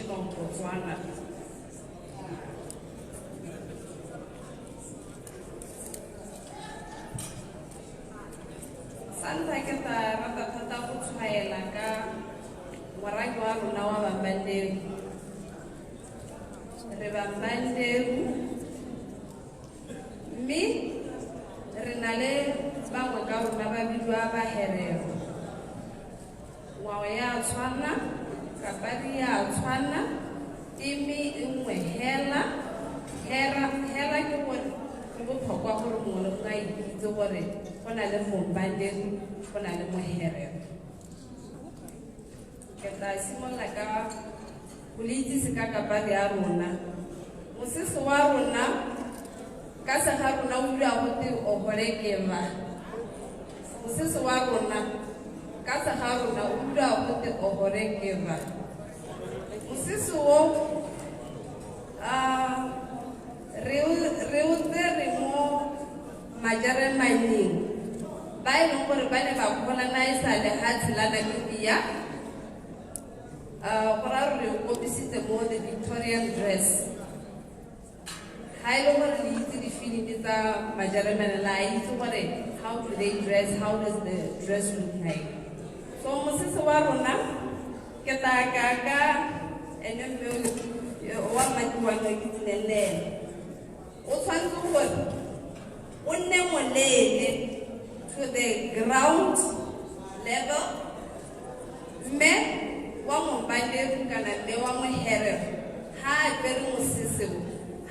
traditional Botswana. Sa ntlha ke tla rata thata go tshwaela ka morafe wa rona wa Bambanderu. Re Bambanderu mme re na le bangwe ka rona ba bidiwa Baherero. Ngwao ya tshwana, kapari ya tshwana, teme e nngwe hela. Hela ke gore go botlhokwa gore mongwe le mongwe a itse gore go na le Mombanderu, go na le Moherero. Ke tla simolola ka go le itsise ka kapari ya rona. Mosese wa rona ka sega rona o dula gote Ohorekeva. Mosese wa rona ka sega rona o dula gote Ohorekeva. Mosese o re o tsere mo Majeremaneng ba e leng gore ba ne ba colonize lehatshe la Namibia. Go raya gore re o kopisitse mo the Victorian dress. Ha e le gore le itse difilimi tsa Majeremane, la itse gore how do they dress, how does the dress look like. So mosese wa rona ke tla ka ka ene mme wa Mmatiwane ke tsileng le ene. O tshwanetse gore o nne moleele to the ground level, mme wa Mombanderu kana mme wa Moherero ha a apere mosese o,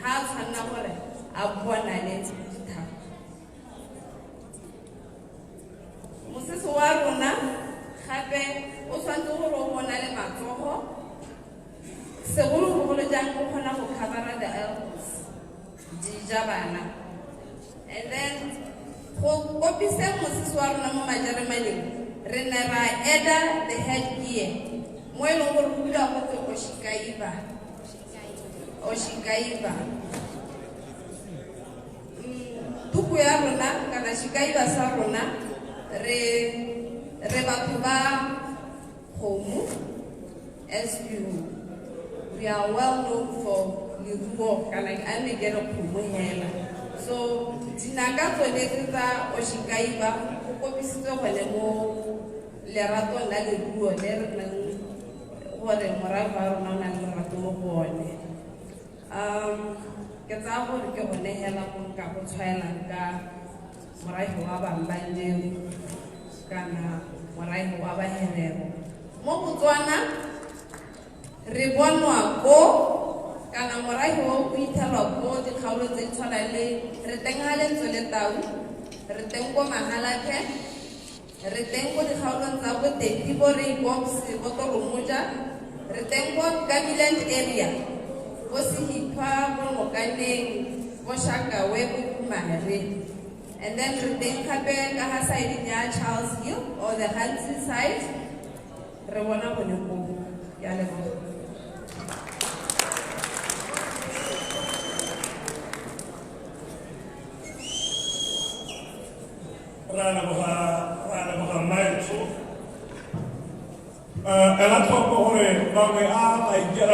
ha a tshwanela gore a bonale dithaba. Mosese wa rona gape o tshwanetse gore o bonale matsogo, segolobogolo jang o kgona go covera the elbows, di ja bana. And then go kopise mosese wa rona mo Majeremaneng, re ne ra add-a the head gear mo e leng gore go dula go twe Oshikaiba. Oshikaiba. Tuku ya rona kana shikaiba sa rona re batho ba kgomo, as you we are well known for leruo kana a ne ke re kgomo hela. So dinaka tsone tse tsa Oshikaiba go kopisitswe gone mo leratong la leruo le re nang gore morafe wa rona o na le lerato mo go one. Ke tsaya gore ke gone hela mo nka go tshwaelang ka morafe wa Bambanderu kana morafe wa Baherero. Mo Botswana re bonwa ko kana morafe o ithelwa ko dikgaolo tse di tshwanang le re teng ga Lentswe le Tau, re teng ko Mahalapye, re teng ko dikgaolong tsa bo Teti, bo Reibobs, bo Toromoja, re teng ko Ngamiland area, bo Sehithwa, bo Nokaneng, bo Shakawe, bo Kumare. And then re teng gape ka ha side ya Charles Hill or the Ghanzi side, re bona bone ko. Ke a leboga. Ra leboga mmaetsho. Ela tlhoko gore bangwe a ba ikela